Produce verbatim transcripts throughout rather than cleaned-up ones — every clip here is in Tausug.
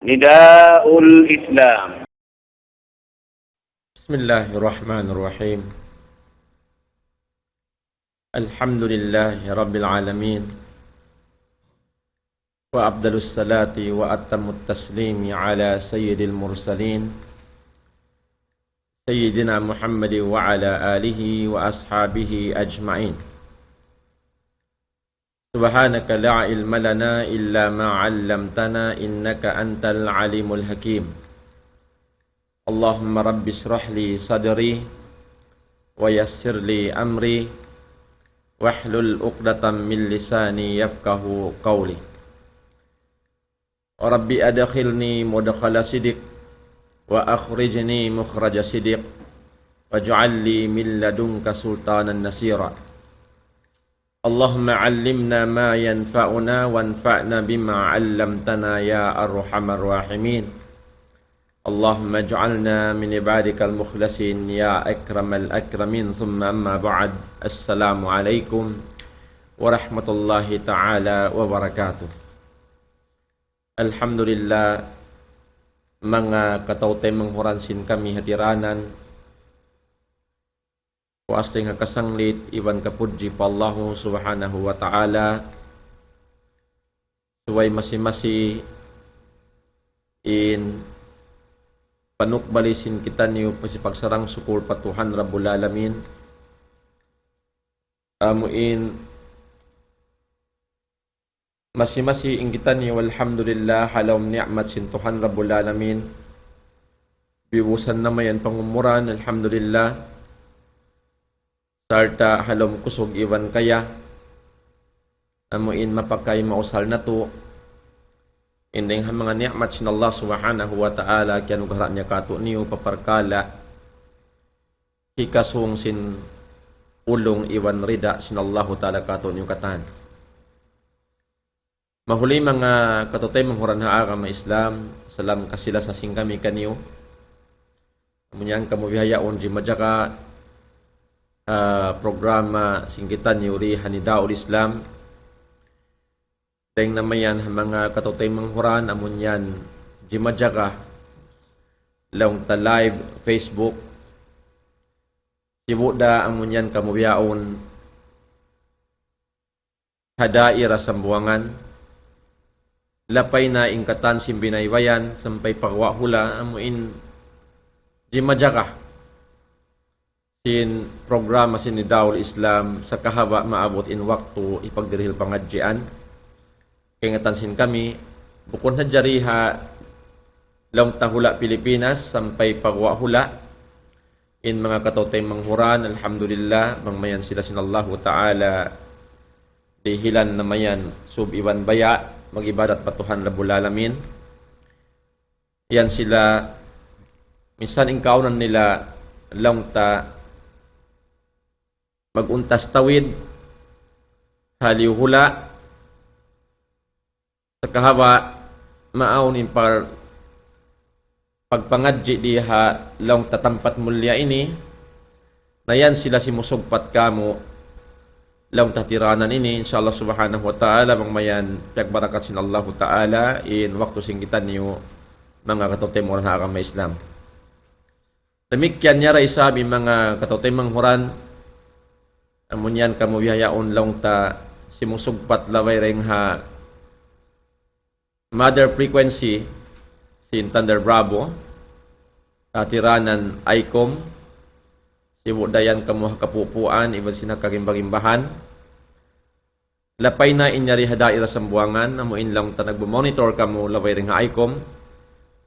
نداء الإسلام. بسم الله الرحمن الرحيم. الحمد لله رب العالمين. وأفضل الصلاة وأتم التسليم على سيد المرسلين سيدنا محمد وعلى آله وأصحابه أجمعين. سبحانك لا علم لنا إلا ما علمتنا إنك أنت العليم الحكيم. اللهم رب اشرح لي صدري ويسر لي أمري واحلل عقدة من لساني يفقه قولي. رب أدخلني مدخل صدق وأخرجني مخرج صدق واجعل لي من لدنك سلطانا نصيرا. اللهم علمنا ما ينفعنا وانفعنا بما علمتنا يا أرحم الراحمين. اللهم اجعلنا من عبادك المخلصين يا أكرم الأكرمين. ثم أما بعد، السلام عليكم ورحمة الله تعالى وبركاته. Alhamdulillah, manga kataw-taymanghuran sin kami hatiranan, puas dayn ha kasanglit iban kapudji pa Allahu Subhanahu wa Ta'ala, subay masi-masi in panukbali sin kitaniyu pasipagsarang-sukul pa Tuhan Rabbul Alamin. Amu in masi-masi in kitaniyu, alhamdulillah, ha lawm ni'mat sin Tuhan Rabbul Alamin. Biyusan na mayan pangumuran, alhamdulillah. Sarta' ha lawm kusug iban kaya, amu in mapakay mausal natu'. In dayn ha manga ni'mat sin Allah Subhanahu wa Ta'ala, kiyanugraha niya kātu'niyu pa parkala' hikasung sin ulung iban rida sin Allahu Ta'ala kātu'niyu katan. Mahuli manga kataw-taymanghuran ha agama Islam, salam kasi-lasa sin kami kaniyu. Amu yan kamu bihaun jimajaga, ah, programa sin kitaniyu di ha Nidaul Islam. Dayn na mayan ha manga kataw-taymanghuran, amu yan jimajaga laung ta live Facebook. Sibu' da amu yan kamu bihaun ha daira Sambuwangan. Lapay na in katan sin binaybayan sampay pagguwa' hula', amu in jimajaga sin programa sin Nidaul Islam, sakahaba' maabut in waktu hipagdirihil pangadjian. Kaingatan sin kami, bukun hadja di ha laung ta hula' Pilipinas, sampay pagguwa' hula', in manga kataw-taymanghuran, alhamdulillah, bang mayan sila sin Allahu Ta'ala dihilan na mayan sub iban baya', mag-ibadat pa Tuhan Rabbul Alamin. Yan sila, minsan in kaunan nila laung ta mag-untas tawid, haliyu hula', sakahaba' maawn in par-, pagpangadji' di ha laung ta tampat mulliya ini, na yan sila simusugpat kamu laung ta hatiranan ini, insya Allah Subhanahu wa Ta'ala, bang mayan piyagbarakat sin Allahu Ta'ala in waktu sin kitaniyu manga kataw-taymanghuran ha agama Islam. Damikkiyan niya da isab in manga kataw-taymanghuran, amu yan kamu bihaun laung ta simusugpat labay dayn ha mother frequency sin Thunder Bravo, hatiranan ICOM, sibu' da yan kamu ha kapupuan, iban sin ha kagimba-gimbahan. Lapay na in yari ha daira Sambuwangan, amu in laung ta nagmamonitor kamu labay dayn ha ICOM.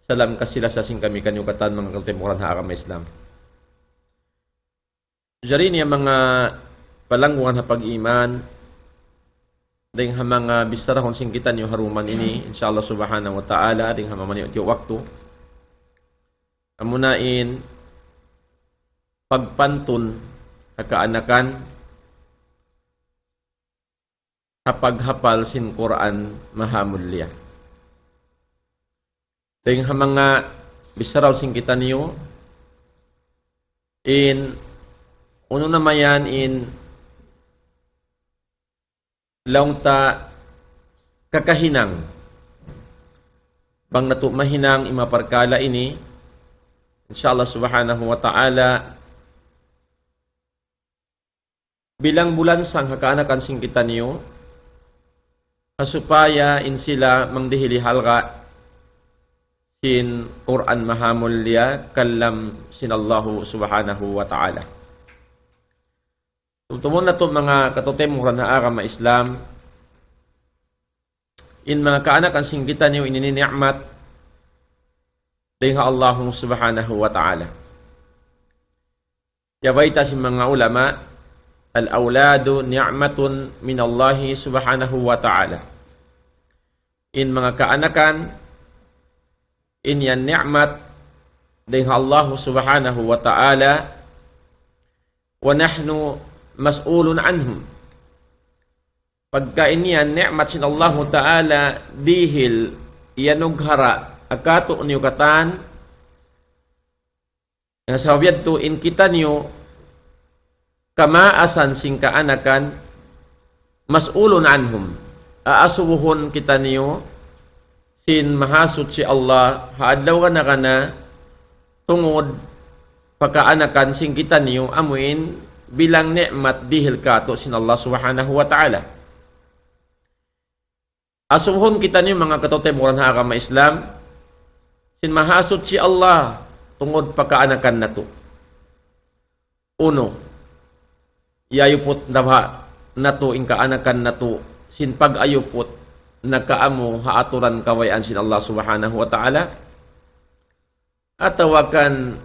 Salam kasi-lasa sin kami kaniyu katan manga kataw-taymanghuran ha agama Islam. Jari ini manga palanggungan ha pag-iman, dayn ha manga bicharahun sin kitaniyu ha duman ini, insya Allah Subhanahu wa Ta'ala, dayn ha mamaniyu-tiyu waktu. Amuna in pagpantun ha kaanakan ha paghapal sin Qur'an Mahamulliya. Dayn ha manga bicharahun sin kitaniyu, in unu na mayan in laung ta kakahinang. Bang natu' mahinang in manga parkala' ini, insya Allah subhanahu wa ta'ala, bilang bulansang ha kaanakan sin kitaniyu, ha supaya in sila mangdihil halga' sin Qur'an Mahamulliya, kalam sin Allahu subhanahu wa ta'ala. Tumtumun natu' manga kataymanghuran ha agama Islam, in manga kaanakan sin kitaniyu ini ni'mat dayn ha Allahu subhanahu wa ta'ala. Iyabayta' sin manga ulama, الأولاد نعمة من الله سبحانه وتعالى. In manga kaanakan, in yan ni'mat dayn ha Allahu subhanahu wa ta'ala, ونحن مسؤول عنهم. Pagka in yan ni'mat sin Allahu ta'ala, dihil, iyanughara', ha katu'niyu katan, na sabab yadtu in kitaniyu, kamaasan sin kaanakan, مسؤول عنهم. Aasubuhun kitaniyu sin Mahasuchi Allah ha adlaw gana-gana tungud pa kaanakan sin kitaniyu amuin bilang ni'mat dihil katu' sin Allah subhanahu wa ta'ala. Asubuhun kitaniyu manga kataymanghuran ha agama Islam, sin Mahasuchi Allah tungud pa kaanakan natu'. Unu, iyayuput na ba natu' in kaanakan natu' sin pag-ayuput nakaamu ha aturan kabayaan sin Allah subhanahu wa ta'ala? Atawa kan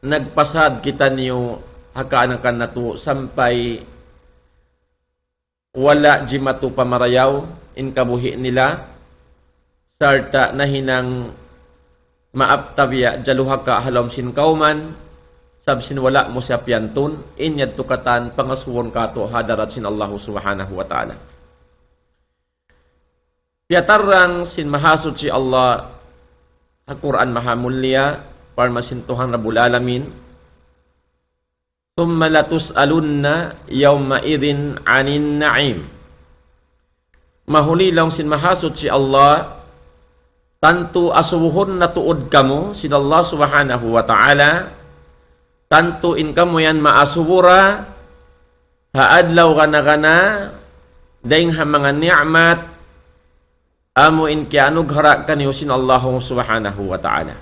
nagpasad kitaniyu ha kaanakan natu' sampay wala' jimatu pamarayaw in kabuhi' nila, sarta' nahinang maap tabiya' jaluhaka' ha lawm sin kawman, sabab sin wala' mu siya piyantun, in yadtu katan pangasubuhun katu' ha hadarat sin Allahu subhanahu wa ta'ala. Piyatarrang sin Mahasuchi Allah ha Qur'an Mahamulliya, parman sin Tuhan Rabbul Alamin, ثم لتسألن يومئذ عن النعيم. Mahuli laung sin Mahasuchi Allah, tantu asubuhun na tuud kamu sin Allah subhanahu wa ta'ala, tantu in kamu yan maasubu ra ha adlaw gana-gana dayn ha manga ni'mat amu in kiyanughara' kaniyu sin Allahu subhanahu wa ta'ala.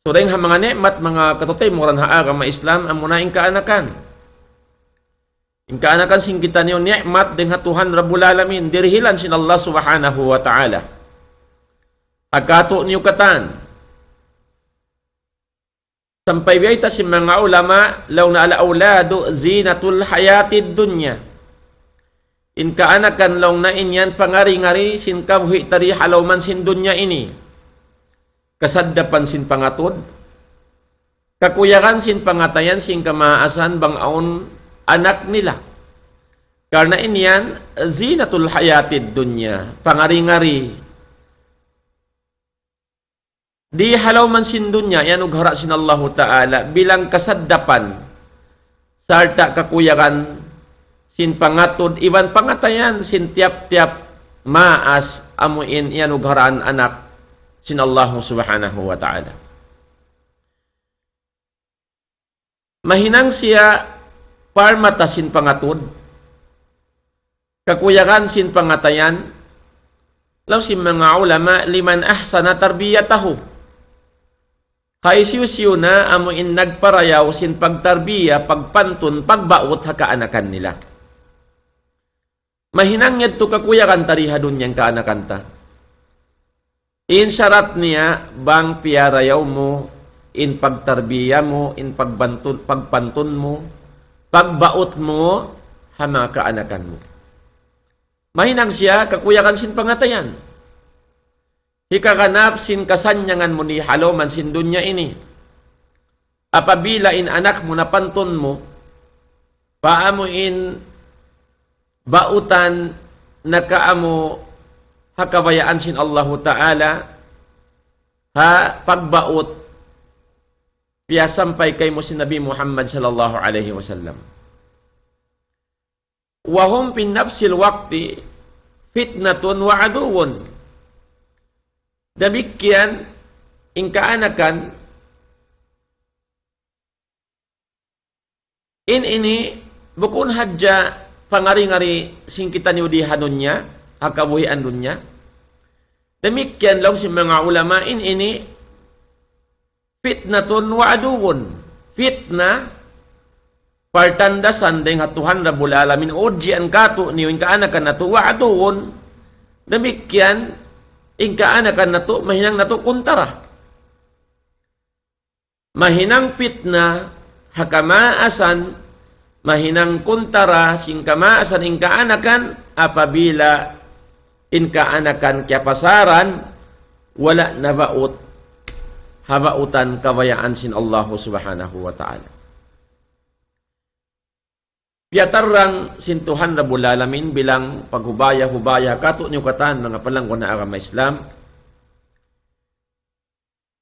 So, dayn ha manga ni'mat, manga kataymanghuran ha agama Islam, amuna in kaanakan. In kaanakan sin kitaniyu ni'mat dayn ha Tuhan Rabbul Alamin, dirihilan sin Allah subhanahu wa ta'ala. Ha katu'niyu katan. Sampay biyayta' sin manga ulama, laung niya الأولاد زينة الحياة الدنيا. In kaanakan laung niya in yan pangari-ngari sin kabuhi' ta di ha lawm sin dunya ini. Kasaddapan sin pangatud, kakuyagan sin pangatayan sin kamaasan bang awn anak nila. Karna' in yan, زينة الحياة الدنيا, pangari-ngari. Di ha lawm sin dunya, iyanughara' sin Allahu Ta'ala, bilang kasaddapan, sarta' kakuyagan sin pangatud, iban pangatayan sin tiyap-tiyap maas amu in iyanugharaan anak sin Allahu Subhanahu wa Ta'ala. Mahinang siya parmata sin pangatud, kakuyagan sin pangatayan, laung sin manga ulama, لمن أحسن تربيته. Hisiyu-siyu na amu in nagparayaw sin pagtarbiya, pagpantun, pagbaut ha kaanakan nila. Mahinang yadtu kakuyagan ta di ha dunya in kaanakan ta. In sarat niya, bang piyarayaw mu, in pagtarbiya mu, in pagbantun-, pagpantun mu, pagbaut mu, ha manga kaanakan mu. Mahinang siya, kakuyagan sin pangatayan. Hikaganap sin kasannyangan mu di ha lawm sin dunya ini. Apabila in anak mu napantun mu, pa amu in bautan nakaamu ha kabayaan sin Allahu Ta'ala, ha pagbaut, piyasampay kaymu sin Nabi Muhammad sallallahu alayhi wasallam. وهم في نفس الوقت فتنة وعدو. Damikkiyan, in kaanakan, in ini bukun hadja pangari-ngari sin kitaniyu di ha dunya, ha kabuhian dunya. Damikkiyan laung sin manga ulama, in ini fitnatun wa aduwwun. Fitna, partandasan dayn ha Tuhan Rabbul Alamin, ujian kātu'niyu in kaanakan natu', wa aduwwun. Damikkiyan, in kaanakan natu', mahinang natu' kuntara. Mahinang fitna ha kamaasan, mahinang kuntara sin kamaasan in kaanakan, apabila in kaanakan kiyapasaran, wala' nabaut ha bautan kabayaan sin Allahu Subhanahu wa Ta'ala. Piyatarrang sin Tuhan Rabbul Alamin bilang paghubaya-hubaya kātu'niyu katan manga palangguan ha agama Islam,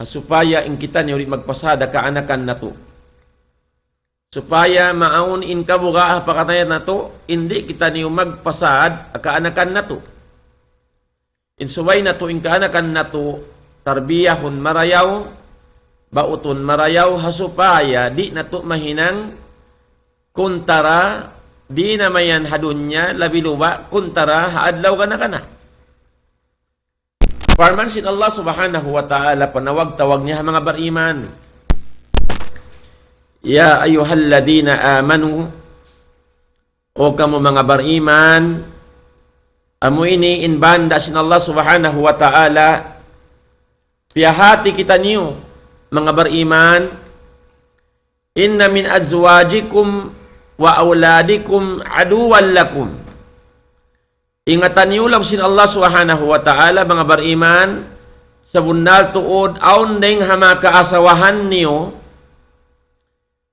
supaya in kitaniyu di' magpasad ha kaanakan natu'. Supaya maawn in kabuga' ha pangatayan natu', di' kitaniyu magpasad ha kaanakan natu'. In subay natu' in kaanakan natu' tarbiyahun marayaw, bautun marayaw, ha supaya di' natu' mahinang kuntara, di' na mayan ha dunya, labi luba' kuntara ha adlaw gana-gana. Parman sin Allah Subhanahu wa Ta'ala, panawag-tawag niya ha manga bariman. يا أيها الذين آمنوا, O kamu manga bariman, amu ini in banda' sin Allah Subhanahu wa Ta'ala, piyahāti kitaniyu, manga bariman, إن من أزواجكم وأولادكم عدوا لكم. Ingatan niyu laung sin Allah Subhanahu wa Ta'ala, manga bariman, sabunnal tuud awn dayn ha manga kaasawahan niyu,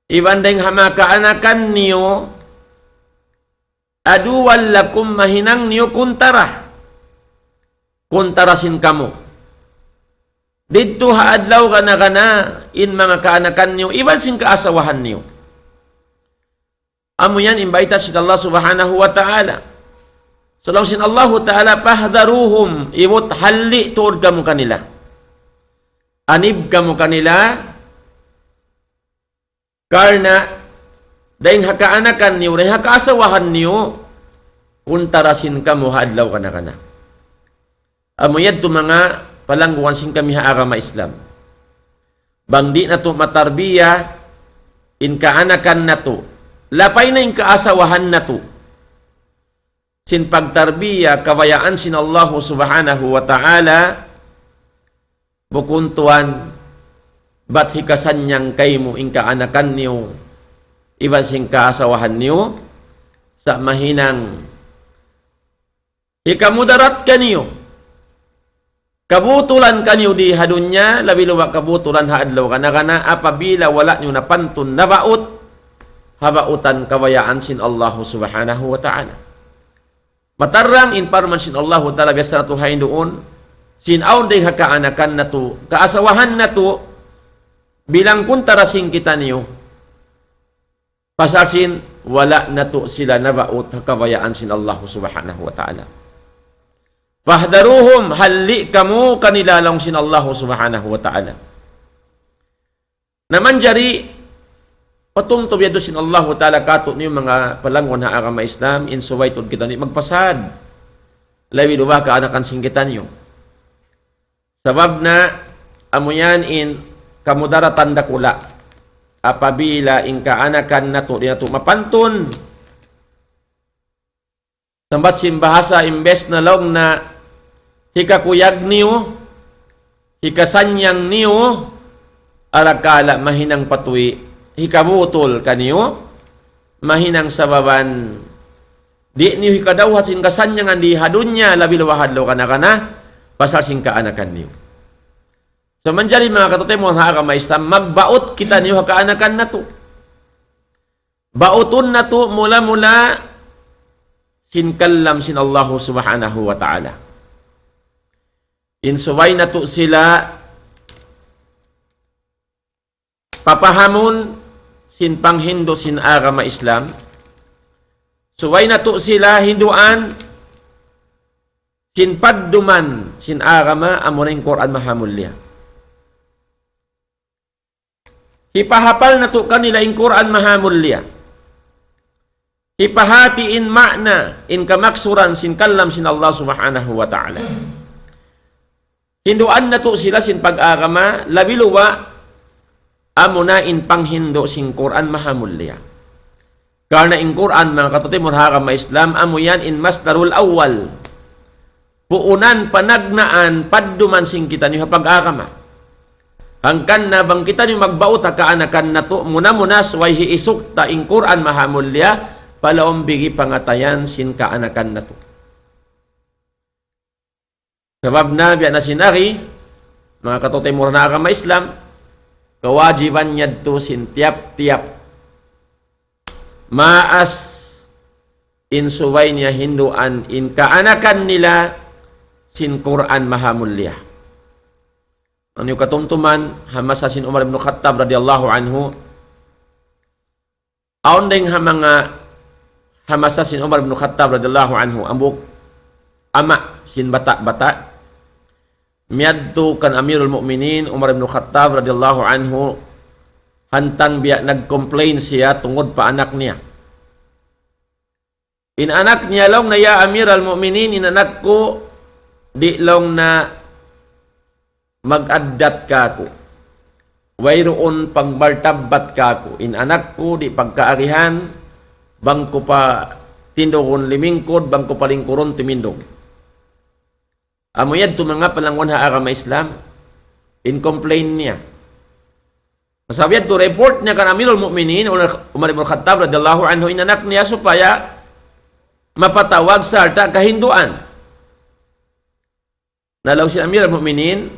iban dayn ha manga kaanakan niyu, عدوا لكم, mahinang niyu kuntara. Kuntara sin kamu. Didtu ha adlaw gana-gana in manga kaanakan niyu, iban sin kaasawahan niyu. Amu yan in bayta' sin Allah Subhanahu wa Ta'ala. So laung sin Allahu Ta'ala, فاحذروهم, ibut halli' tuud kamu kanila. Anib kamu kanila, karna' dayn ha kaanakan niyu, dayn ha kaasawahan niyu, kuntara sin kamu ha adlaw gana-gana. Amu yadtu manga palangguan sin kami ha agama Islam. Bang di' natu' matarbiya in kaanakan natu', lapay na in kaasawahan natu', sin pagtarbiya kabayaan sin Allahu Subhanahu wa Ta'ala, bukun tuwan, bat hikasannyang kaymu in kaanakan niyu, iban sin kaasawahan niyu, sa' mahinang hikamudarat kaniyu, kabutulan kaniyu di ha dunya, labi luba' kabutulan ha adlaw gana-gana, apabila wala' niyu napantun nabaut ha bautan kabayaan sin Allahu Subhanahu wa Ta'ala. Matarrang in parman sin Allahu Ta'ala, biya' sa natu' ha induun, sin awn dayn ha kaanakan natu', kaasawahan natu', bilang kuntara sin kitaniyu. Pasal sin wala' natu' sila nabaut ha kabayaan sin Allahu Subhanahu wa Ta'ala. فاحذروهم, halli' kamu kanila laung sin Allahu Subhanahu wa Ta'ala. Na manjari, patumtum yadtu sin Allahu Ta'ala kātu'niyu manga palangguan ha agama Islam, in subay tuud kitaniyu magpasad. Labi luba' kaanakan sin kitaniyu. Sabab na, amu yan in kamudaratan dakula'. Apabila in kaanakan natu', di' natu' mapantun. Sambat sin bahasa, imbes na laung na hikakuyag niyu, hikasannyang niyu, arakala' mahinang patuwi', hikabutul kaniyu, mahinang sababan di' niyu hikadawhat sin kasannyangan di ha dunya, labi luba' ha adlaw gana-gana, pasal sin kaanakan niyu. So, manjari manga kataymanghuran ha agama Islam, magbaut kitaniyu ha kaanakan natu'. Bautun natu' mula-mula sin kalam sin Allahu Subhanahu wa Ta'ala. In subay natu' sila papahamun sin panghindu' sin agama Islam. Subay natu' sila hinduan sin padduman sin agama amuna in Qur'an mahamulliya. Hipahapal natu' kanila in Qur'an mahamulliya. Hipahāti in ma'na, in kamaksuran sin kalam sin Allah Subhanahu wa Ta'ala. Hinduan natu' sila sin pag-agama, labi luwa' amuna in panghindu' sin Qur'an mahamulliya. Karna' in Qur'an, manga kataymanghuran ha agama Islam, amu yan in masdarul awwal. Puunan, panagnaan, padduman sin kitaniyu ha pag-agama. Hangkan na bang kitaniyu magbauta kaanakan natu', muna-muna subay hiisug ta in Qur'an mahamulliya, pa lawm bigi pangatayan sin kaanakan natu'. Sabab na biya' na sin ari, manga kataymanghuran ha agama Islam, kawajiban yadtu sin tiyap-tiyap maas in subay niya hinduan in kaanakan nila sin Qur'an mahamulliya. Amu in katumtuman, ha masa sin Umar ibn Khattab radiyallahu anhu, awn dayng ha manga ha masa sin Umar ibn Khattab radiyallahu anhu, hambuuk ama' sin bata'-bata', miyadtu kan Amirul Mu'minin Umar ibn Khattab radiyallahu anhu, hantang biya' nag-complain siya tungud pa anak niya. In anak niya laung niya, "Ya Amiral Mu'minin, in anak ku, di' laung niya mag-addat kāku'. Wayruun pagmartabbat kāku'. In anak ku, di' pagkaarihan, bang ku patindugun limingkud, bang ku palingkurun tumindug." Amu yadtu manga palangguan ha agama Islam, in complain niya. Sabab yadtu report niya kan Amirul Mu'minin, Umar, Umar ibn Khattab radiyallahu anhu, in anak niya supaya mapatawag sarta' kahinduan. Na laung sin Amirul Mu'minin,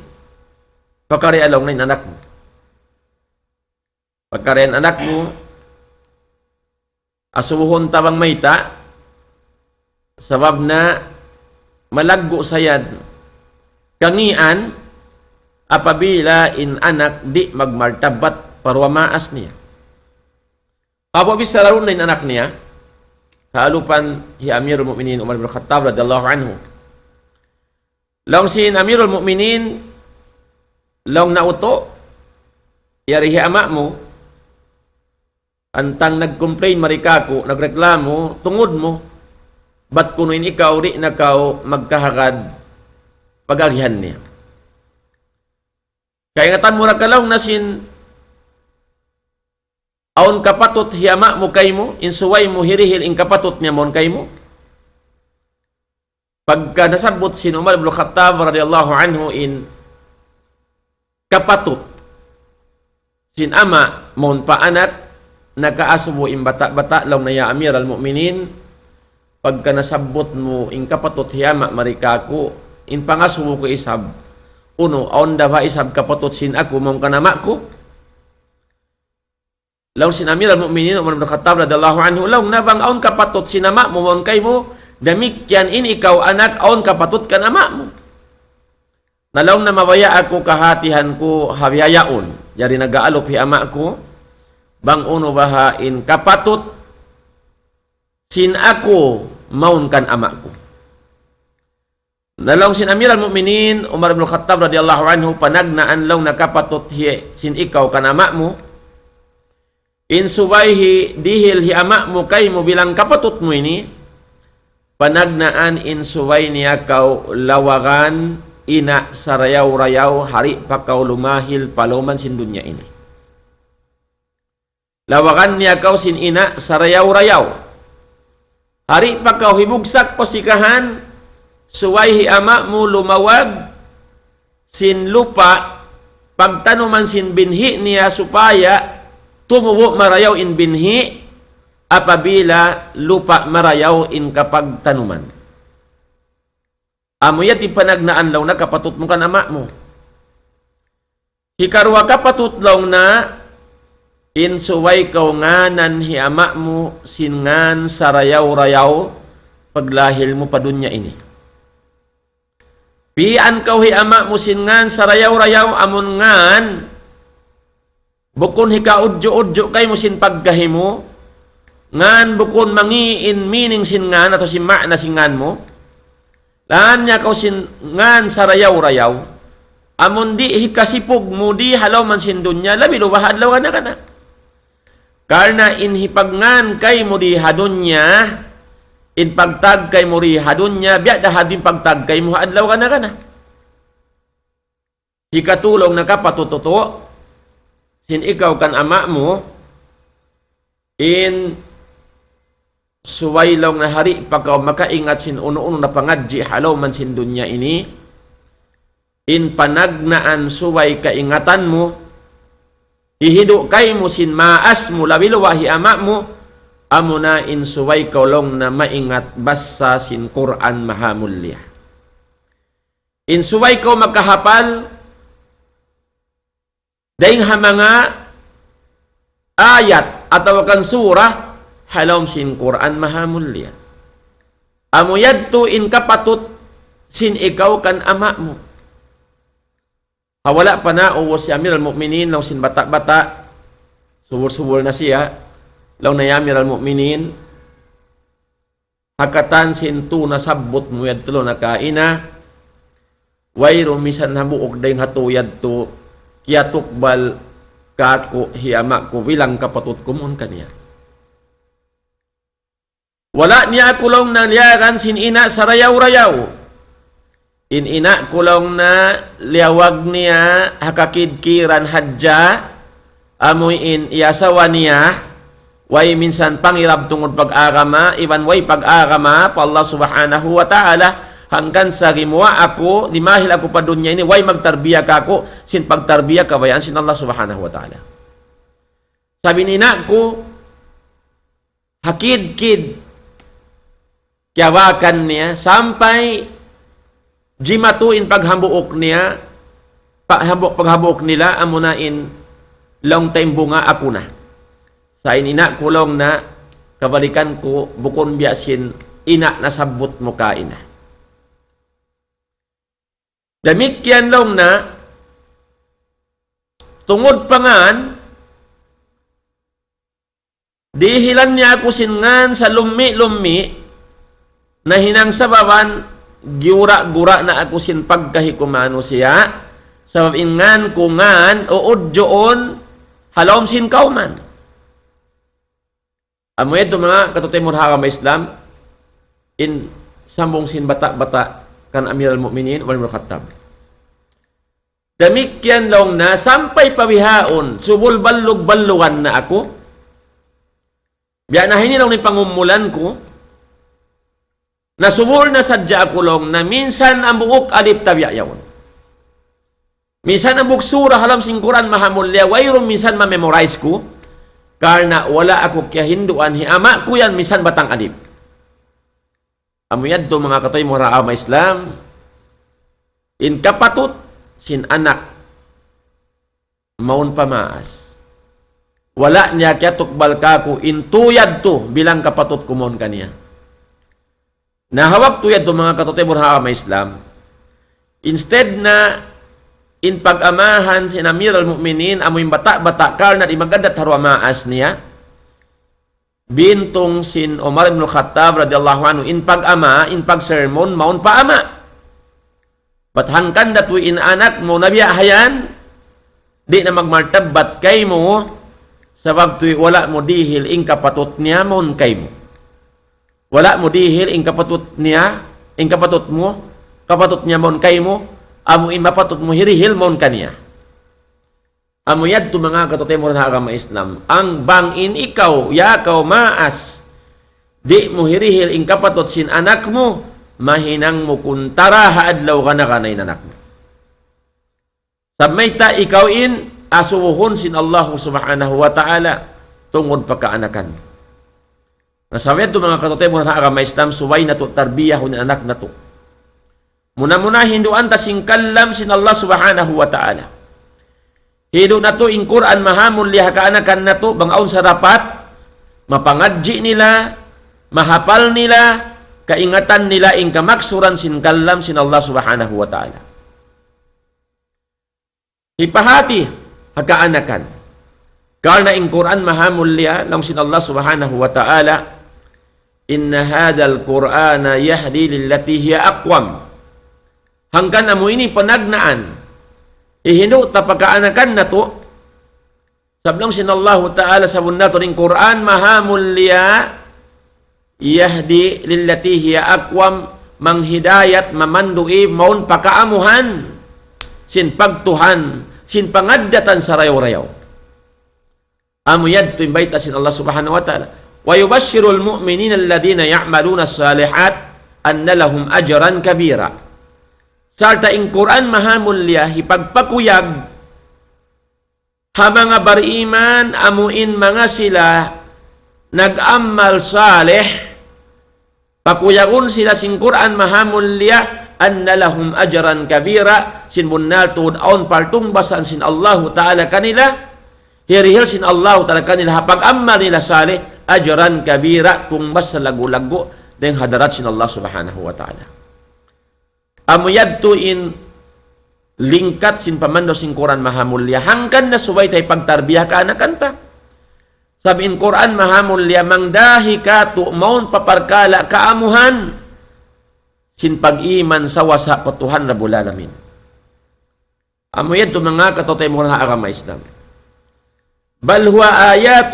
"Pakari' laung niya in anak mu. Pakari' in anak mu, asubuhun ta bang mayta', sabab na malaggu' sa yan kangīan apabila in anak di' magmartabbat pa duwa maas niya." Abu bichara duun na in anak niya, ha alupan hi Amirul Mu'minin Umar bin Khattab radiyallahu anhu. Laung sin Amirul Mu'minin, laung niya, "Utu', yari hi ama' mu, hantang nag-complain mari kāku', nagreklamu, tungud mu, bat kunu' in ikaw, di' na kaw magkahagad pag-agihan niya. Kaingatan mu ra ka," laung niya, "sin awn kapatut hi ama' mu kaymu, in subay mu hirihil in kapatut niya mawn kaymu?" Pagka nasabbut sin Umar ibn Khattab radiyallahu anhu in kapatut sin ama' mawn pa anak, nakaasubu in bata'-bata', laung niya, "Ya Amiral Mu'minin, pagka nasabbut mu in kapatut hi ama' mari kāku', in pangasubu ku isab, unu, awn da ba isab kapatut sin aku mawn kan ama' ku?" Laung sin Amirul Mu'minin Umar bin Khattab radiyallahu anhu, laung niya, "Bang awn kapatut sin ama' mu mawn kaymu, damikkiyan in ikaw anak, awn kapatut kan ama' mu." Na laung niya, "Mabaya' aku kahātihan ku ha bihaun. Yari nag-aalup hi ama' ku, bang unu baha' in kapatut sin aku mawn kan ama' ku." Na laung sin Amirul Mu'minin Umar bin Khattab radiyallahu anhu, panagnaan laung niya kapatut hi, sin ikaw kan ama' mu, in subay hi, dihil hi ama' mu kaymu bilang kapatut mu ini, panagnaan in subay niya kaw lawagan ina' sarayaw-rayaw, hari pa kaw lumahil pa lawm sin dunya ini. Lawagan niya kaw sin ina' sarayaw-rayaw. Hari pa kaw hibugsak pa sikahan, subay hi ama' mu lumawag sin lupa' pagtanuman sin binhi' niya supaya tumubu' marayaw in binhi', apabila lupa' marayaw in kapagtanuman. Amu yadtu in panagnaan laung niya kapatut mu kan ama' mu. Hikaruwa kapatut laung niya, in subay kaw nganan hi ama' mu sin ngan sarayaw-rayaw paglahil mu pa dunya ini. Pi'an kaw hi ama' mu sin ngan sarayaw-rayaw, amun ngan bukun hikaudju'-udju' kaymu sin pagkahi mu, ngan bukun mangi' in meaning sin ngan atawa sin ma'na sin ngan mu. Tahan niya kaw sin ngan sarayaw-rayaw. Amun di' hikasipug mu di ha lawm sin dunya, labi luba ha adlaw kana-kana. Karna' in hipagngan kaymu di ha dunya, in pagtag kaymu di ha dunya, biya' da ha dunya in pagtag kaymu ha adlaw kana-kana. Hikatū laung niya kapatut tuud, sin ikaw kan ama' mu, in subay laung niya di' pa kaw makaingat sin unu-unu na pangadji' ha lawm sin dunya ini, in panagnaan subay kaingatan mu, hihindu' kaymu sin maas mu, labi luba hi ama' mu, amuna in subay kaw laung niya maingat basa sin Qur'an Mahamulliya. In subay kaw makahapal dayn ha manga ayat atawa kan surah ha lawm sin Qur'an Mahamulliya. Amu yadtu in kapatut sin ikaw kan ama' mu. Ha wala' pa naubus hi Amir al-Mu'minin laung sin bata'-bata', subul-subul na siya, laung niya, "Ya Amir al-Mu'minin, ha katan sin tū nasabbut mu yadtu laung niya kaina, wayruun minsan hambuuk dayn ha tū yadtu, kiyatukbal kāku' hi ama' ku bilang kapatut ku mawn kaniya. Wala' niya aku laung niya liyagan sin ina' sarayaw-rayaw. In ina' ku laung niya liyawag niya ha kakidkiran hadja, amuin in asawa niya, way minsan pangirab tungud pag-agama, iban way pag-agama pa Allah Subhanahu wa Ta'ala, hangkan sa gimuwa' aku, dimahil aku pa dunya ini, way magtarbiya kāku', sin pagtarbiya kabayaan sin Allah Subhanahu wa Ta'ala." Sabab in ina' ku, ha kidkid kiyawakan niya, sampay jimatu in paghambuuk niya, paghambuuk, paghambuuk nila, amuna in laung ta in bunga aku na. Sa' in ina' ku laung niya, kabalikan ku, bukun biya' sin ina' nasabbut mu kaina. Damikkiyan laung niya, tungud pa ngan, dihilan niya aku sin ngan salummi'-lummi', nahinang sababan giyura'-gura' na aku sin pagkahi ku manusiya', sabab in ngan ku ngan uud duun ha lawm sin kawman. Amu yadtu manga kataymanghuran ha agama Islam, in sambung sin bata'-bata' kan Amir al-Mu'minin Umar bin Khattab. Damikkiyan laung niya sampay pa bihaun, subul ballug-ballugan na aku. Biya' na ini laung in pangumulan ku. Nasubul na sadja aku laung niya minsan hambuuk alif ta biya' yaun. Minsan hambuuk surah ha lawm sin Qur'an Mahamulliya, wayruun minsan ma-memorize ku. Karna' wala' aku kiyahinduan hi ama' ku yan minsan batang alif. Amu yadtu manga kataymanghuran ha agama Islam, in kapatut sin anak mawn pa maas. Wala' niya kiyatukbal kāku' in tū yadtu bilang kapatut ku mawn kaniya. Na ha waktu yadtu manga kataymanghuran ha agama Islam, instead na in pag-amahan sin Amir al-Mu'minin amu in bata'-bata' karna' di' mag-addat ha duwa maas niya, bintung sin Umar ibn Khattab radiyallahu anhu, in pag-ama, in pag-sermon, mawn pa ama'. Bat hangkan da tuud in anak mu na biya' ha yan, di' na magmartabbat kaymu, sabab tuud wala' mu dihil in kapatut niya mawn kaymu. Wala' mu dihil in kapatut niya, in kapatut mu, kapatut niya mawn kaymu, amu in mapatut mu hirihil mawn kaniya. Amu yadtu manga kataymanghuran ha agama Islam. Bang in ikaw, ya kaw maas, di' mu hirihil in kapatut sin anak mu, mahinang mu kuntara ha adlaw kana-kana in anak mu. Sabab mayta' ikaw in asubuhun sin Allah Subhanahu wa Ta'ala tungud pa kaanakan. Na sabab yadtu manga kataymanghuran ha agama Islam, subay natu' tarbiyahun in anak natu'. Muna-muna hinduan ta sin kalam sin Allah Subhanahu wa Ta'ala. Hindu' natu' in Qur'an Mahamulliya ha kaanakan natu', bang awn sarapat, mapangadji' nila, mahapal nila, kaingatan nila in kamaksuran sin kalam sin Allah Subhanahu wa Ta'ala. Hipahāti ha kaanakan. Karna' in Qur'an Mahamulliya, laung sin Allah Subhanahu wa Ta'ala, إن هذا القرآن يهدي للتي هي أقوم. Hangkan amu ini panagnaan. Ihindu' ta pa kaanakan natu'. Sabab laung sin Allahu Ta'ala sabunnal tuud in Qur'an maha mulia, يهدي للتي هي أقوم, manghidayat, mamandu' mawn pa kaamuhan sin pagtuhan, sin pangaddatan sarayaw-rayaw. Amu yadtu in bayta' sin Allah Subhanahu wa Ta'ala. ويبشر المؤمنين الذين يعملون الصالحات أن لهم أجرا كبيرا. Sarta' in Qur'an maha mulia, hipagpakuyag ha manga bariman, amu in manga sila nag-amal salih, pakuyagun sila sin Qur'an maha mulia, أن لهم أجرا كبيرا, sin bunnal tuud awn partungbas sin Allahu Ta'ala kanila, hirihil sin Allahu Ta'ala kanila ha pag-amal nila salih, أجرا كبيرا, tungbas laggu'-laggu' dayn ha hadarat sin Allah Subhanahu wa Ta'ala. Amu yadtu in lingkat sin pamandu' sin Qur'an maha mulia. Hangkan na subay ta hipagtarbiya kaanakan ta. Sabab in Qur'an maha mulia mangdahi katu' mawn pa parkala' kaamuhan sin pag-iman sawasa pa Tuhan Rabbul Alamin. Amu yadtu manga kataymanghuran ha agama Islam. بل هو آيات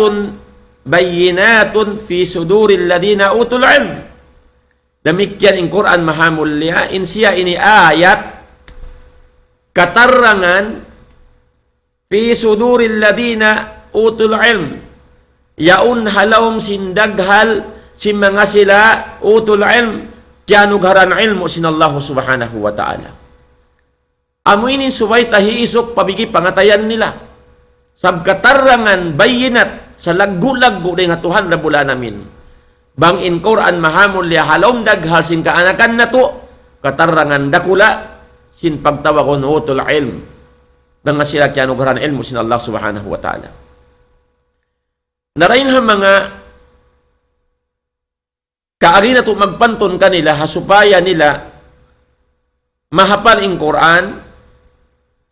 بينات في صدور الذين أوتوا العلم. Damikkiyan in Qur'an maha mulia, in siya ini ayat, katarangan, في صدور الذين أوتوا العلم. Yaun ha lawm sin daghal sin manga sila أوتوا العلم, kiyanugharan ilmu' sin Allah Subhanahu wa Ta'ala. Amu ini subay ta hiisuk pa bigi pangatayan nila. Sabab katarangan bayinat salaggu'-laggu' dayn ha Tuhan Rabbul Alamin. Bang in Qur'an maha mulia ha lawm daghal sin kaanakan natu', katarangan dakula' sin pagtawagun أوتوا العلم. Manga sila kiyanugharan ilmu' sin Allah Subhanahu wa Ta'ala. Na dayn ha manga kaagi natu' magpantun kanila ha supaya nila mahapal in Qur'an,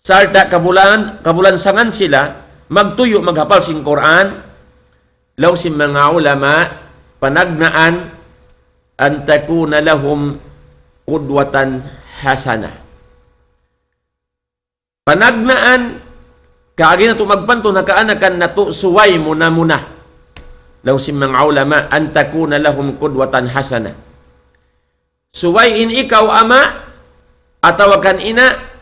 sarta' kabulan, kabulansangan sila magtuyu' maghapal sin Qur'an, laung sin manga ulama, panagnaan, أن تكون لهم قدوة حسنة. Panagnaan, kaagi natu' magpantun ha kaanakan natu' subay muna-muna. Laung sin manga ulama, أن تكون لهم قدوة حسنة. Subay in ikaw ama', atawa kan ina',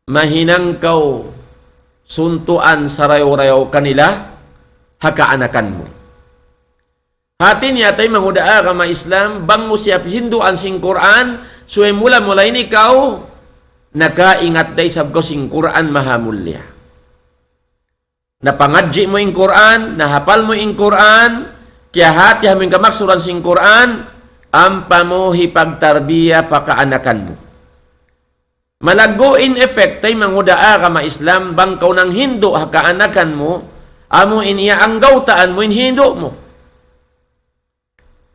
mahinang kaw suntuan sarayaw-rayaw kanila ha kaanakan mu. Hati niya, taymanghud ha agama Islam, bang mu siya hinduan sin Qur'an, subay mula-mula in ikaw nakaingat da isab kaw sin Qur'an maha mulia. Napangadji' mu in Qur'an, nahapal mu in Qur'an, kiyahatihan mu in kamaksuran sin Qur'an, ampa mu hipagtarbiya pa kaanakan mu. Malaggu' in effect, taymanghud ha agama Islam, bang kaw nanghindu' ha kaanakan mu, amu in iya anggawtaan mu in hindu' mu.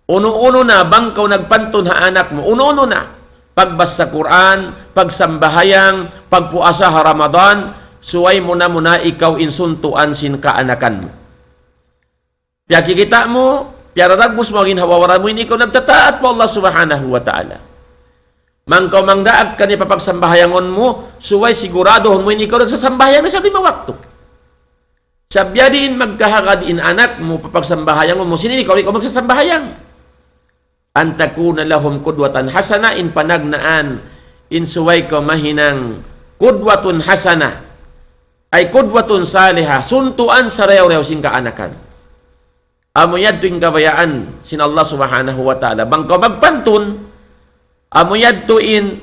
Unu-unu na, bang kaw nagpantun ha anak mu, unu-unu na. Pagbasa Qur'an, pagsambahayang, pagpuasa ha Ramadan, subay muna-muna ikaw in suntuan sin kaanakan mu. Piyakikita' mu, piyararagbus mu ha ginhawa-baran mu, in ikaw nagtataat pa Allah Subhanahu wa Ta'ala. Bang kaw mangdaak kaniya pa pagsambahayangun mu, subay siguraduhun mu in ikaw nagsasambahayang na sa lima waktu. Sa' biyadiin magkahagad in anak mu pa pagsambahayangun mu, sin in ikaw, ikaw magsasambahayang. أن تكون لهم قدوة حسنة, in panagnaan, in subay kaw mahinang qudwatun hasanah, ay qudwatun salihah, suntuan sarayaw-rayaw sin kaanakan. Amu yadtu in kabayaan sin Allah Subhanahu wa Ta'ala. Bang kaw magpantun, amu yadtu in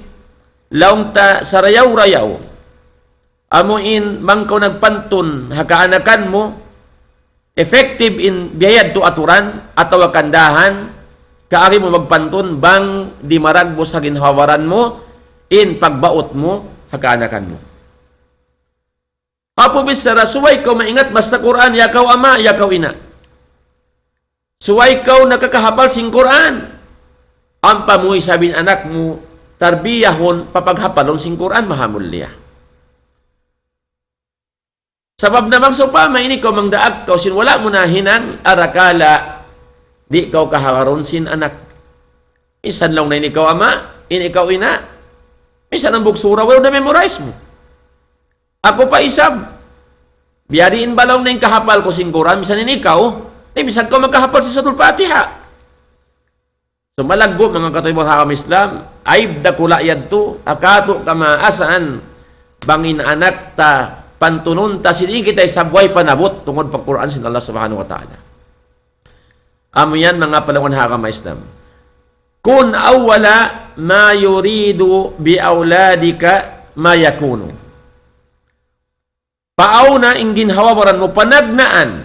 laung ta sarayaw-rayaw. Amu in bang kaw nagpantun ha kaanakan mu, effective in biya' yadtu aturan atawa kandahan, kaagi mu magpantun bang di' maragbus ha ginhawa-baran mu in pagbaut mu ha kaanakan mu. Apu bichara, subay kaw maingat basa Qur'an, ya kaw ama', ya kaw ina'. Subay kaw nakakahapal sin Qur'an. Ampa mu isab in anak mu tarbiyahun pa paghapalun sin Qur'an maha mulia. Sabab na bang sawpama in ikaw mangdaak kaw sin wala' mu nahinang arakala' Di' kaw kahagarun sin anak. Minsan laung na in ikaw ama', in ikaw ina'. Minsan hambuuk sura, way na memorize mu. Aku pa isab. Biya' diin ba laung na in kahapal ku sin Qur'an, minsan in ikaw, di' minsan kaw makahapal sin Suratul Fatiha. So, malaggu', manga kataymanghuran ha agama Islam, aib dakula' yadtu, ha katu' kamaasan, bang in anak ta, pantunun ta, sin di' kita isab way panabut, tungud pa Qur'an sin Allah Subhanahu wa Ta'ala. Amu yan, manga palangwan ha agama Islam. كن أول ما يريد بأولادك ما يكون. Pauna in ginhawa-baran mu panagnaan.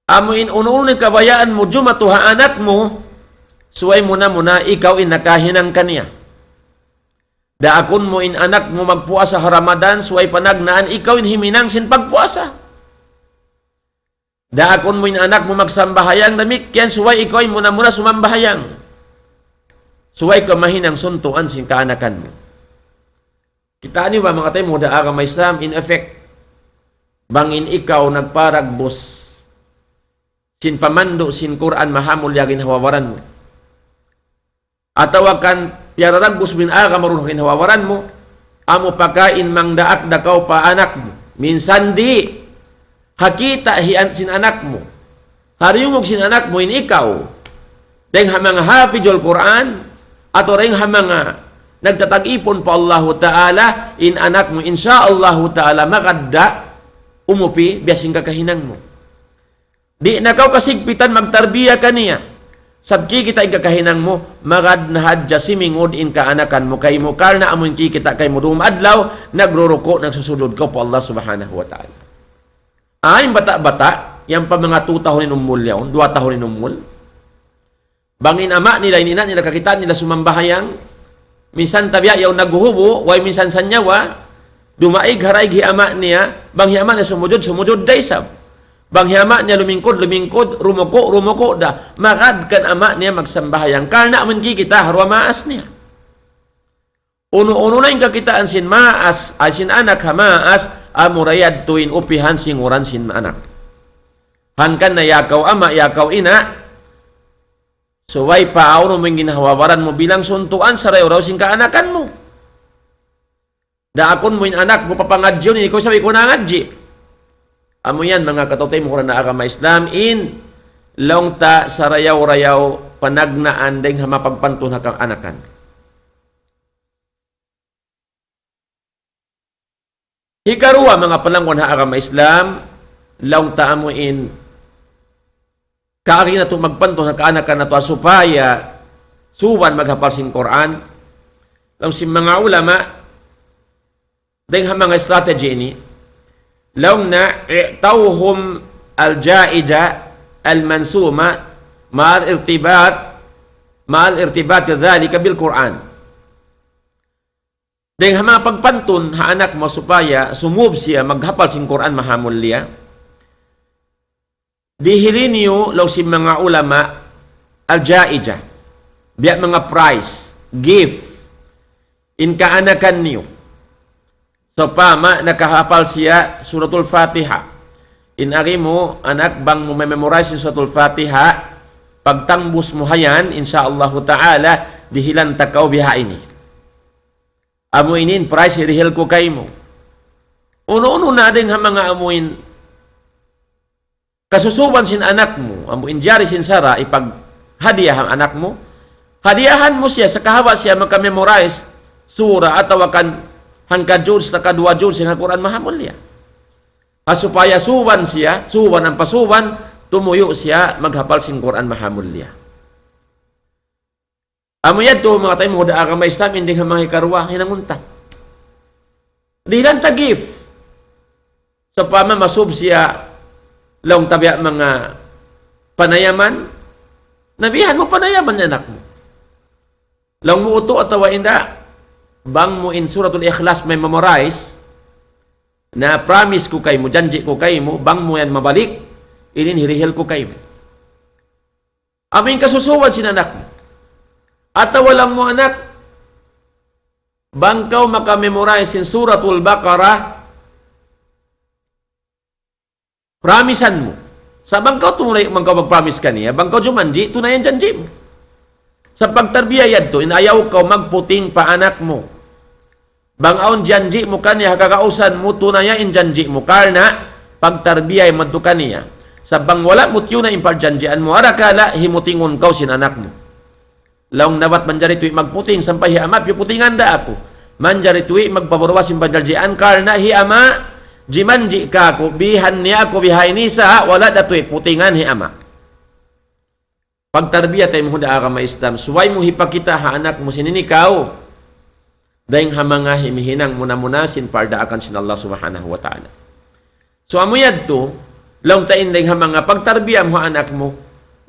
Amu in unu-unu in kabayaan mu jumatu ha anak mu, subay muna-muna ikaw in nakahinang kaniya. Daakun mu in anak mu magpuasa ha Ramadan, subay panagnaan ikaw in himinang sin pagpuasa. Daakun mu in anak mu magsambahayang damikkiyan, subay ikaw in muna-muna sumambahayang. Subay kaw mahinang suntuan sin kaanakan mu. Kitaa niyu ba, manga kataymanghuran ha agama Islam, in effect, bang in ikaw nagparagbus sin pamandu' sin Qur'an mahamulliya ha ginhawa-baran mu. Atawa kan piyararagbus mu in agama duun ha ginhawa-baran mu, amu pakain mangdaak da kaw pa anak mu. Minsan di', ha kita' hi an-, sin anak mu. Ha diyungug sin anak mu in ikaw. Dayng ha manga hafizul Qur'an, atawa dayng ha manga nagtatag-ipun pa Allahu Ta'ala, in anak mu, insya Allahu Ta'ala, magad da umupi, biya' sin kakahinang mu. Di' na kaw kasigpitan magtarbiya kaniya. Sabab kikita' in kakahinang mu, magad na hadja simingud in kaanakan mu kaymu, karna' amu in kikita' kaymu dum adlaw, nagruruku', nagsusujud kaw pa Allah Subhanahu wa Ta'ala. Ay, bata'-bata', yan pa manga tu tahun in umul yaun, duwa tahun in umul. Bang in ama' nila, in ina' nila, kakitaan nila sumambahayang, minsan tabiya' yaun naghuhubu', way minsan sanyawa, dumaig ha daig hi ama' niya, bang hi ama' niya sumujud, sumujud da isab. Bang hi ama' niya lumingkud, lumingkud, rumuku', rumuku' da. Magad kan ama' niya magsambahayang. Karna' amu in kikita' ha duwa maas niya. Unu-unu na in kakitaan sin maas, ay sin anak ha maas, amura yadtu in upihan sin uran sin anak. Hangkan na ya kaw ama', ya kaw ina', subay paaunu mu in ginhawa-baran mu bilang suntuan sarayaw-rayaw sin kaanakan mu. Daakun mu in anak mu papangadjiun, ikaw isab way kaw nangadji'. Amu yan, manga kataymanghuran ha agama Islam, in laung ta sarayaw-rayaw panagnaan dayng ha mapagpantun ha kaanakan. Hikaruwa, manga palangwan ha agama Islam, laung ta amu in kaagi natu' magpantun ha kaanakan natu' supaya suban maghapal sin Qur'an. Laung sin manga ulama, dayng ha manga strategy ini, laung na اعطوهم الجائزة المنسومة مع الارتباط، مع الارتباط ذلك بالقرآن. Dayng ha manga pagpantun ha anak mu supaya sumub siya maghapal sin Qur'an mahamulliya. Dihili niyu laung sin manga ulama al-jaiza. Biya' manga prize, gift, in kaanakan niyu. Sawpama nakahapal siya Suratul Fatiha. In agi mu, anak, bang mu memorize in Suratul Fatiha, pagtangbus mu ha yan, insya Allahu ta'ala, dihilan ta kaw biha ini. Amu ini in prize hirihil ku kaymu. Unu-unu na dayng ha manga amu in kasusuban sin anak mu, amu in jari sin sara' ipaghadiya ha anak mu, hadiyahan mu siya, sagawa' siya maka-memorize sura atawa kan hangka juz, saka duwa juz sin Al-Qur'an mahamulliya. Ha supaya suban siya, suban ampa suban, tumuyu' siya maghapal sin Qur'an mahamulliya. Amu yadtu, manga taymanghud ha agama Islam, in dayng ha manga hikaruwa, hinangun ta. Dihilan ta gift. Sawpama masub siya laung ta biya' manga panayaman, na bihan mu panayaman in anak mu. Laung mu utu' atawa inda', bang mu in Suratul Ikhlas memorize, na promise ku kaymu, janji' ku kaymu, bang mu yan mabalik, inin hirihil ku kaymu. Amu in kasusuban sin anak mu. Atawa laung mu anak, bang kaw maka-memorize sin Suratul Baqarah, promisean mu. Sa' bang kaw tunay, bang kaw mag-promise kaniya, bang kaw jumanji', tunay in janji' mu. Sa' pagtarbiya yadtu, in ayaw kaw magputing pa anak mu. Bang awn janji' mu kaniya, ha kagausan mu, tunaya in janji' mu. Karna', pagtarbiya madtu kaniya. Sa' bang wala' mu tiyuna' in parjanjian mu, arakala', himutingun kaw sin anak mu. Laung niya bat manjari tuwi' magputing sampay hi ama' piyuputingan da aku. Manjari tuwi' magpaburuwa sin panjaljian karna' hi ama' jimanji' kāku', bihan niya aku bihaini sa' wala' da tuwi' putingan hi ama'. Pagtarbiya taymanghud ha agama Islam, subay mu hipakita' ha anak mu sin ini kaw. Dayng ha manga himihinang muna-muna sin pardaakan sin Allah Subhanahu wa Ta'ala. So, amu yadtu, laung ta in dayng ha manga pagtarbiya mu ha anak mu,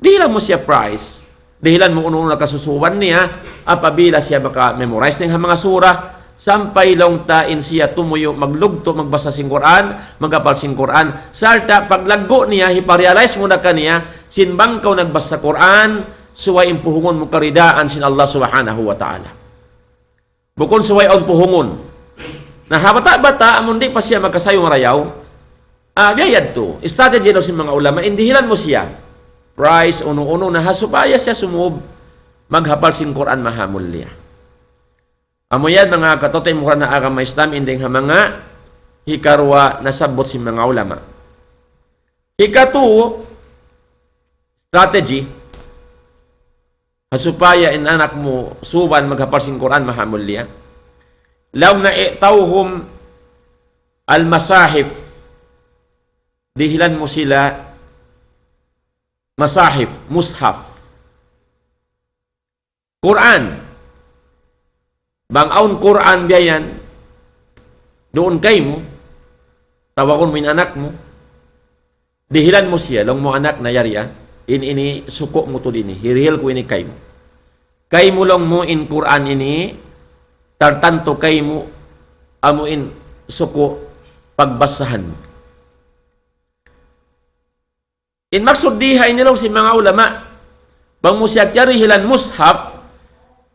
dihilan mu siya prize. Dihilan mu unu-unu na kasusuban niya, apabila siya maka-memorize dayng ha manga surah, sampay laung ta in siya tumuyu', maglugtu', magbasa sin Qur'an, maghapal sin Qur'an, sarta' paglaggu' niya, hiparealize mu na kaniya, sin bang kaw nagbasa Qur'an, subay in puhungun mu karidaan sin Allah Subhanahu wa Ta'ala. Bukun subay awn puhungun. Na ha bata'-bata', amun di' pa siya makasayu marayaw, ah, biya' yadtu. Strategy laung sin manga ulama, in dihilan mu siya prize, unu-unu, na ha supaya siya sumūb maghapal sin Qur'an mahamulliya. Amu yan, manga kataymanghuran ha agama Islam, in dayng ha manga hikaruwa nasabbut sin manga ulama. Hikatū, strategy, ha supaya in anak mu suban maghapal sin Qur'an mahamulliya. Laung niya i'tawhum al-masahif. Dihilan mu sila masahif, mushaf. Qur'an. Bang awn Qur'an biya' yan, duun kaymu, tawagun mu in anak mu, dihilan mu siya, laung mu anak na yari, ah, in ini suku' mu tuud ini, hirihil ku ini kaymu. Kaymu laung mu in Qur'an ini, tartantu kaymu, amu in suku' pagbasahan mu. In maksud di ha ini laung sin manga ulama, bang mu siya kiyarihilan mushaf,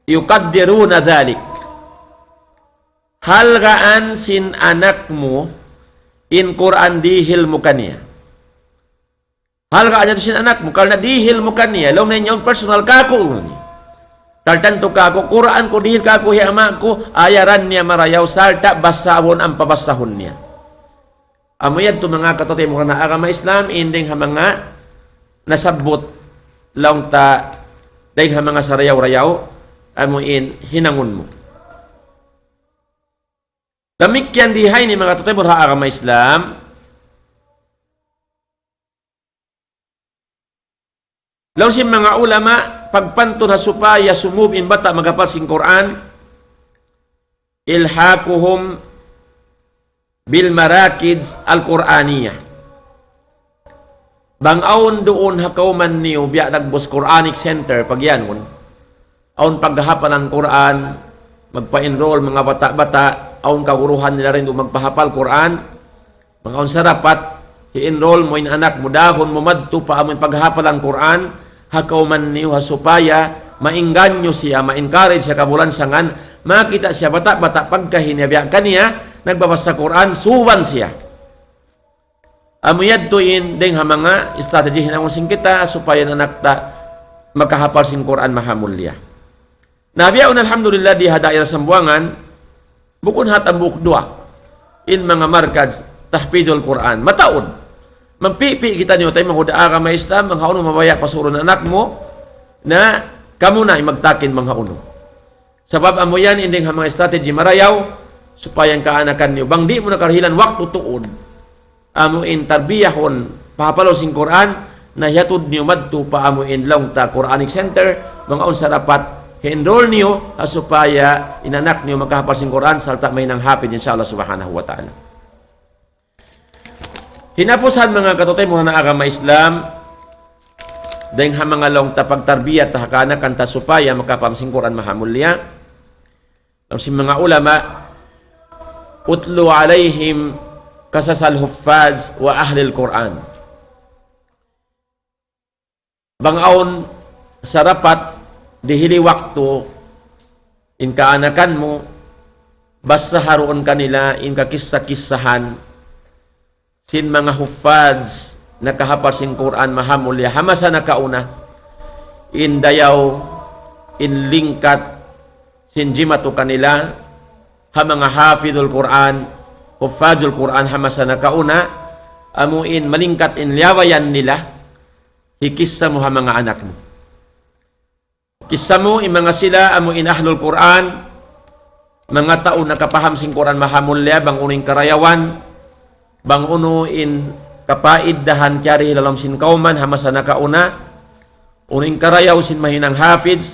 يقدرون ذلك. Halgaan sin anak mu, in Qur'an dihil mu kaniya. Halgaan yadtu sin anak mu, karna' dihil mu kaniya, laung niya in yaun personal kāku'. Tartantu kāku', Qur'an ku dihil kāku' hi ama' ku, ayaran niya marayaw, sarta' basahun ampa basahun niya. Amu yadtu manga kataymanghuran ha agama Islam, in dayng ha manga nasabbut laung ta dayng ha manga sarayaw-rayaw, amu in hinangun mu. Damikkiyan di ha ini manga kataymanghuran ha agama Islam, laung sin manga ulama, pagpantun ha supaya sumūb in bata' maghapal sin Qur'an, إلحاقهم بالمراكز القرآنية. Bang awn duun ha kawman niyu biya' dagbus Quranic Center, pagiyanun. Awn paghahapalan Qur'an, magpa-enroll manga bata'-bata', awn kaguruhan nila duun magpahapal Qur'an, bang awn sarapat, hi-enroll mu in anak mu, dahun mu madtu pa amun paghahapalan Qur'an, ha kawman niyu ha supaya maingganyo siya, ma-encourage siya kabulansangan, makakita' siya bata'-bata' pagkahi niya biya' kaniya, nagbabasa Qur'an, suban siya. Amu yadtu in dayng ha manga strategy hinangun sin kita supaya in anak ta makahapal sin Qur'an mahamulliya. Na bihaun alhamdulillah di ha daira Sambuwangan, bukun hat hambuuk duwa in manga markaz tahfidul Qur'an. Mataud. Magpipi' kitaniyu taymanghud ha agama Islam, bang hawnu mabaya' pasurun anak mu, na kamu na in magtakin bang hawnu. Sabab amu yan in dayng ha manga strategy marayaw, supaya in kaanakan niyu, bang di' mu na karahilan waktu tuud, amu in tarbiyahun, pahapalun sin Qur'an, na hiyatud niyu madtu pa amu in laung ta Quranic Center, bang awn sarapat, hi-enroll niyu, ha supaya in anak niyu makahapal sin Qur'an, sarta' mahinang hafid, insya Allah subhanahu wa ta'ala. Hinapusan manga kataymanghuran ha agama Islam, dayng ha manga laung ta pagtarbiya ta ha kaanakan ta supaya makapaham sin Qur'an mahamulliya. Laung sin manga ulama, اتل عليهم قصص الحفاظ وأهل القرآن. Bang awn sarapat dihili waktu in kaanakan mu, basaha duun kanila in kakissa-kissahan sin manga huffaz, nakahapal sin Qur'an mahamulliya ha masa nakauna, in dayaw, in lingkat sin jimatu kanila ha manga hafidhul Qur'an, huffazul Qur'an ha masa nakauna, amu in malingkat in liyabayan nila, hikissa mu ha manga anak mu. Kissa mu in manga sila amu in ahlul Qur'an, manga tau nakapaham sin Qur'an mahamulliya, bang unu in karayawan, bang unu in kapaidahan kiyari ha lawm sin kawman ha masa nakauna, unu in karayaw sin mahinang hafiz,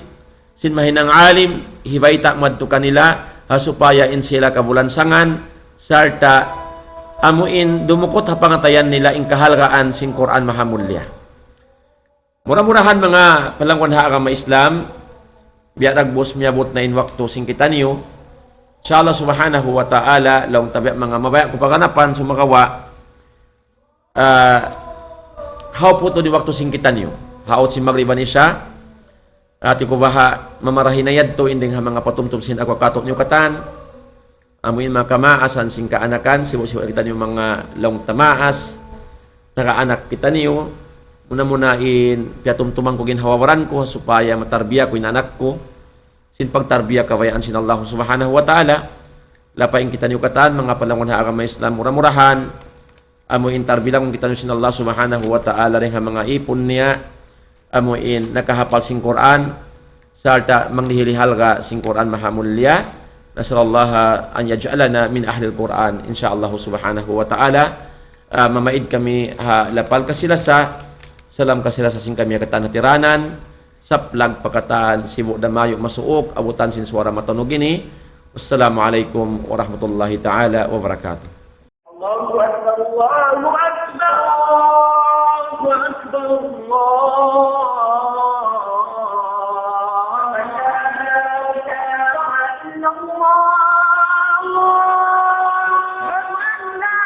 sin mahinang alim, hibayta' madtu kanila, ha supaya in sila kabulansangan, sarta' amu in dumukut ha pangatayan nila in kahalgaan sin Qur'an mahamulliya. Mura-murahan manga palangwan ha agama Islam, biya' dagbus miyabut na in waktu sin kitaniyu. Insya Allah subhanahu wa ta'ala, laung ta biya' manga mabaya' ku paganapan sumagawa', ah, hawpu' tuud in waktu sin kitaniyu. Haut sin Maghrib iban Isya, hati ku baha' mamarahi na yadtu in dayng ha manga patumtum sin aku katu' niyu katan. Amu in manga kamaasan sin kaanakan, sibu'-sibu' kitaniyu manga laung ta maas, nakaanak kitaniyu, muna-muna in piyatumtuman ku ginhawa-baran ku, supaya matarbiya ku in anak ku, sin pagtarbiya kabayaan sin Allah subhanahu wa ta'ala, lapay in kitaniyu katan, manga palangwan ha agama Islam, mura-murahan, amu in tarbilangun kitaniyu sin Allah subhanahu wa ta'ala, dayng ha manga ipun niya, amu in nakahapal sin Qur'an, sarta' manglihili halga' sin Qur'an mahamulliya. نسأل الله أن يجعلنا من أهل القرآن إن شاء الله سبحانه وتعالى. Ah, mamaid kami ha lapal kasi-lasa, salam kasi-lasa sin kami ha katan hatiranan, saplag pa katan, sibu' da mayu' masuuk, abutan sin suwara matanug ini. Wassalamu alaykum warahmatullahi ta'ala wabarakatuh. الله أكبر، الله أكبر، الله أكبر، الله أكبر. لا إله إلا الله. أشهد أن لا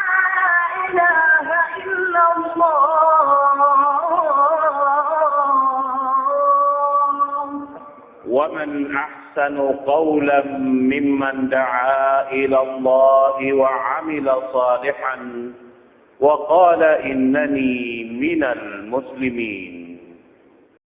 إله إلا الله. ومن أحسن قولا ممن دعا إلى الله وعمل صالحا وقال إنني من المسلمين.